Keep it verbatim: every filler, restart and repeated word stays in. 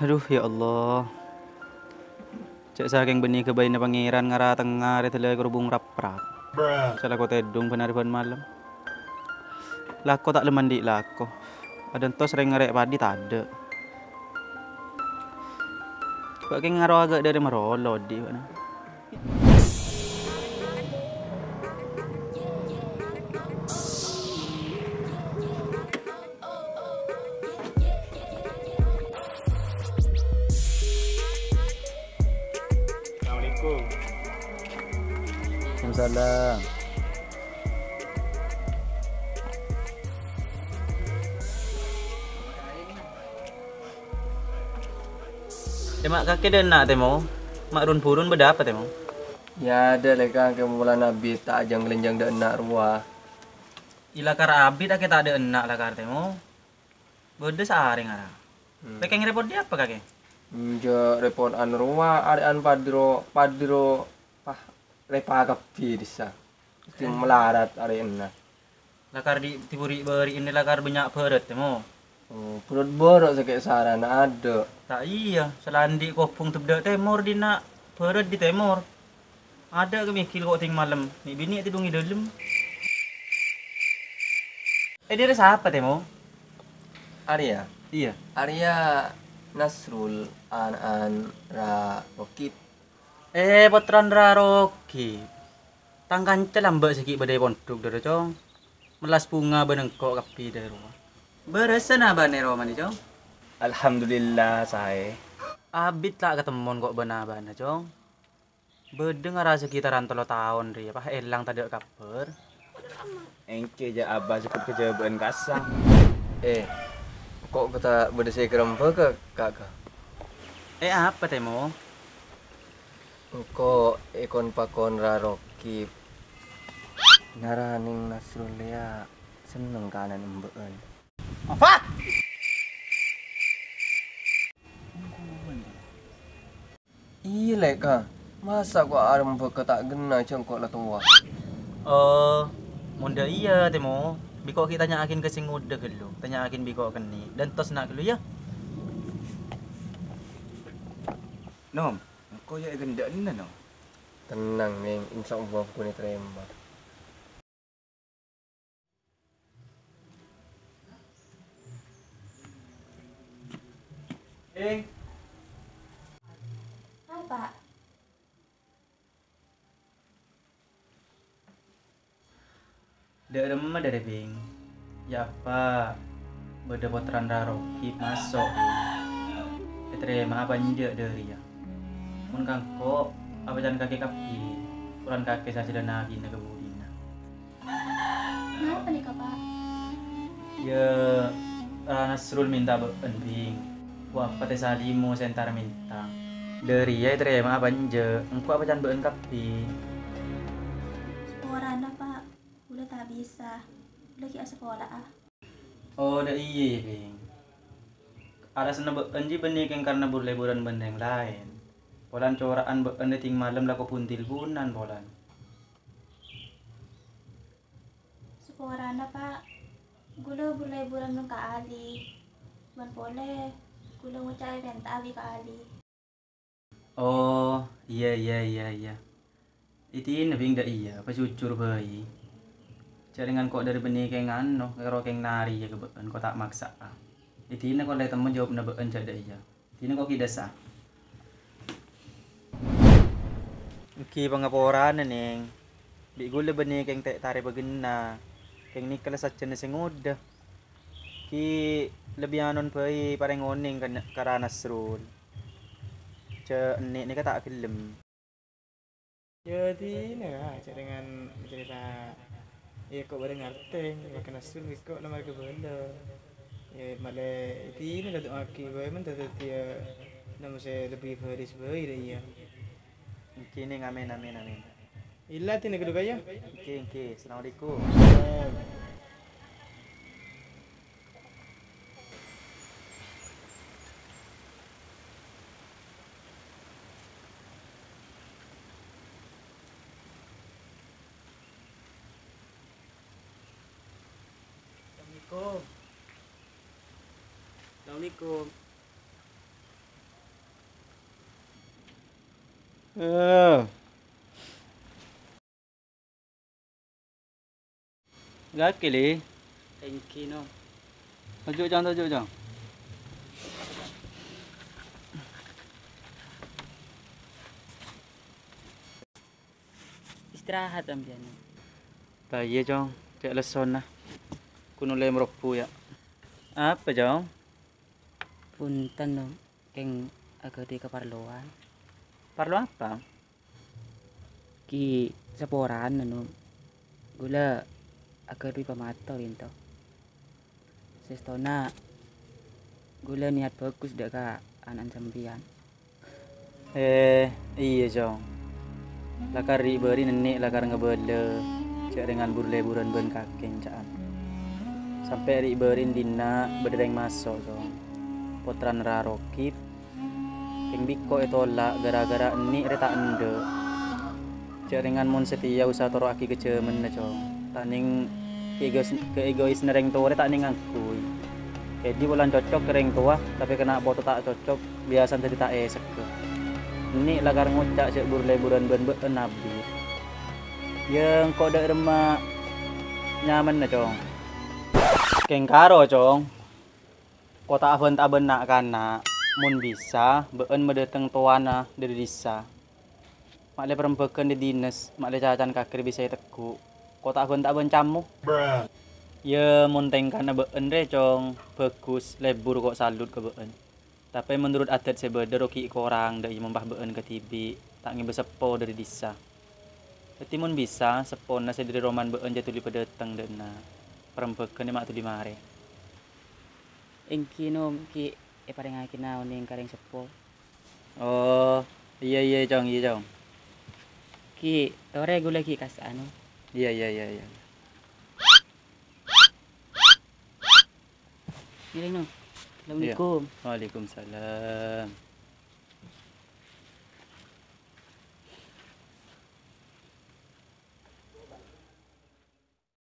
Adhu, ya Allah. Cè' sakèng bânnè ghâbâyna Pangèran ngara tengnga arè dâlâ èkarubung rap-rap. Sè lako tèdung bân arè bân malem. Lako ta' lem andi' lako. Adântos rèng ngarè' paḍi taḍâ'. Bâ' kèng ngaro aghâ' ḍâri marolo odi' bâ'na. Assalamualaikum. Waalaikumsalam. Tèmo, kakè ḍâ' enna', Tèmo? Ma' run-burun bâḍâ apa, Tèmo? Iyâ, ḍâ' lèka, kè mola nabi ta' ajâng-lènjâng ḍâ' enna' rowa. Iyâ, lakar abit akè ta' ḍâ' enna' lakar, Tèmo. Bâḍâ saarè ngara. Hmm. Lèkèng rèpot ḍâ' apa, kakè? Enjâ' rèpot anu rowa, arè'an paḍiro, paḍiro, pah, rèpa kabbhi ḍissa. Mesti malarat arè'na. Lakar ḍi', ḍi' buri'-buri' ḍinna' lakar bânnya' bârât, Tèmo. Oh, bârât-bârât sakè' sarana aḍâ'. Ta' iyâ, sè la andi' kobhung ḍâ' tèmor ḍinna', bârât ḍi' tèmor. Aḍâ' kè mèghil ko' ḍing malem, nè'-binè' tèdung è ḍâlem. Eh, ḍâri sapa, Tèmo? Arèya? Iyâ. Arèya Nasrul, ana'an Ra Rokib. Eh, pottrana Ra Rokib. Tang kanca lambâ' sè ghi' bâḍâ è ponḍhuk, ḍârâ, Cong. Mellas bhunga bân engko' kabbhi ḍâri rowa. Bârâsân abâ'na è roma nè, Cong? Alhamdulillah, saè. Abit ta' katemmon ko' bân abâ'na, Cong. Bâḍâ ngara sekitaran tello taon rèya, pas èlang taḍâ' kabbhâr. Èngghi, jâ' Abah sè ghâjâbâ'ân kassa'. Eh, ko' ta' bâḍâ sè èkarembhâghâ, Ka', Ka'? Eh, apa, Tèmo? Engko' èkon-pakon Ra Rokib. Ngara nèng Nasrul rèya senneng kanan embâ'ân. Apa? Iyâ, Lè', Ka'. Masa' ko' arembhâghâ ta' ghenna jhâ' engko' la towa? Oh, mon ḍâ' iyâ, Tèmo. Bi' ko' ghi' tanya'aghin ka sè ngodâ ghâllu. Tanya'aghin bi' ko' kènè'. Ḍântos na' ghâllu, yâ. Nom, engko' yâ èghenḍâ'âna, Nom. Tennang, Nèng. Insya Allah, bhâkal ètarèma. Eh. Apa? Ḍâ' remma ḍâri, Bhing? Yâ, apa bâḍâ pottrana Ra Rokib maso', Bhing? Ètarèma apa enjâ' ḍâri, yâ? Mon ka engko', apa can kakè kabbhi, polana kakè sajâlâna abinna ka buḍina. Napa nèka, Pa'? Yâ, Ra Nasrul mènta bâ'ân, Bhing. Wa apa tè Salimo sè entara mènta. Ḍâri yâ ètarèma apa enjâ', engko' apa can bâ'ân kabbhi. Saporana, Pa'. Ghulâ ta' bisa. Ghulâ ghi' asakola'a. Oh, ḍâ' iyâ, yâ, Bhing. Alasanna bâ'ân jiyâ bânnè kèng karna bur-lèburân bân rèng laèn. Polana cora'an bâ'ân ḍing malem lako bun-tilbunan polana. Saporana, Pa'. Ghulâ bur-lèburân bân Ka' Ali. Bân polè, ghulâ ngoca' èpènta'a bi' Ka' Ali. Oh, iyâ, iyâ, iyâ, iyâ. Èdina, Bhing, ḍâ' iyâ, apa jujur bhâi. Jhâ' rèng engko' ḍâri bânnè kèng ano, karo kèng narèya ka bâ'ân, ko' ta' maksa'a. Èdina ko' la ètemmo jâwâbbhâ bâ'ân jhâ' ḍâ' iyâ. Èdina ko' ghi' ḍâsa. Èngghi pangaporana, Nèng. Bi' ghulâ bânnè kèng ta' ètarèma ghenna. Kèng nèka la sajjhâna sè ngodâ. Ghi' lebbi anon bhâi parèng onèng ka, ka Ra Nasrul. Jhâ' ènè' nèka ta' ghellem. Yâ, èdina, Ka', jhâ' rèng carèta. Yâ, ko' bâḍâ ngartè, mangkana Nasrul ghi' ko' la marè ka bâlâ. Yâ, malè èdina la du'aaghi bhâi, mon dhâddhiyâ namo sè lebbi bhâris bhâi ḍâ' iyâ. Èngghi, Nèng, amin, amin, amin. Ella, èdina ghâllu, Ka', yâ. Èngghi, èngghi. Assalamualaikum. Salam. Assalamualaikum. Assalamualaikum. Eh. Gak, Li. Èngghi, Nom. Toju', Cong, toju', Cong. Istirahat sampèyan, Nom. Bâ iyâ, Cong. Cè' lessona. Ghun ollè marobbu, yâ. Apa, Cong? Bhunten, Nom. Kèng aghâdhuwi kaparlowan. Parlo apa? Ghi' saporana, Nom. Ghulâ aghâdhuwi pamator, ènto. Sèstona, ghulâ niyat bhâghus dhâ' ka ana'na sampèyan. Eh, iyâ, Cong. Lakar ri'-bâri' nenni' lakar ngabâlâ jhâ' rèng bur-lèburân bân kakèng ca'an. Sampè' ri'-bâri' dinna' bâdâ rèng maso', Cong. Pottrana Ra Rokib, kèng bi' engko' ètola' ghârâ-ghârâ enni' rè ta' endâ'. Jhâ' rèng mon satèya usaha toro'aghi ka jhâmanna, Cong. Ta' nèng keegos-, keegoisna rèng towa rè ta' nèng ngangghuy. Dhâddhi polana cocok ka rèng towa, tapè kèng poto ta' cocok, biyasana dhâddhi ta' èsegghâ. Enni' lakar ngoca' jhâ' bur-lèburân bân bâ'na abit. Yâ, engko' dhâ' remma nyamana, Cong. Kèng karo, Cong. Ko' ta' abân-abân na'-kana', mon bisa, bâ'na madâteng towana dhâri dhisa. Ma'lè parembhâghân dhâri dinas, ma'lè cacana kakè rè bisa ètegghu'. Ko' ta' abân-abân cammo. Yâ, mon tèngkana bâ'na rè, Cong, bhâghus, lebur ko' salut ka bâ'na. Tapè menurut adat sè bâdâ ro ghi' korang dhâ' iyâ mompah bâ'na kadhibi', ta' ngèbâ seppo dhâri dhisa. Dhâddhi mon bisa, seppona sè dhâri romana bâ'na jhâ' dhuli padâteng dhâ' enna'. Parembhâghân ma' dhuli marè. Èngghi, Nom, ghi' èparèngngaghi onèng ka rèng seppo. Oh, iyâ, iyâ, Cong, iyâ, Cong. Ghi' torè ghulâ ghi' kassa', Nom. Iyâ, iyâ, iyâ, iyâ. Ngèrèng, Nom. Assalamualaikum. Iyâ. Waalaikumsalam.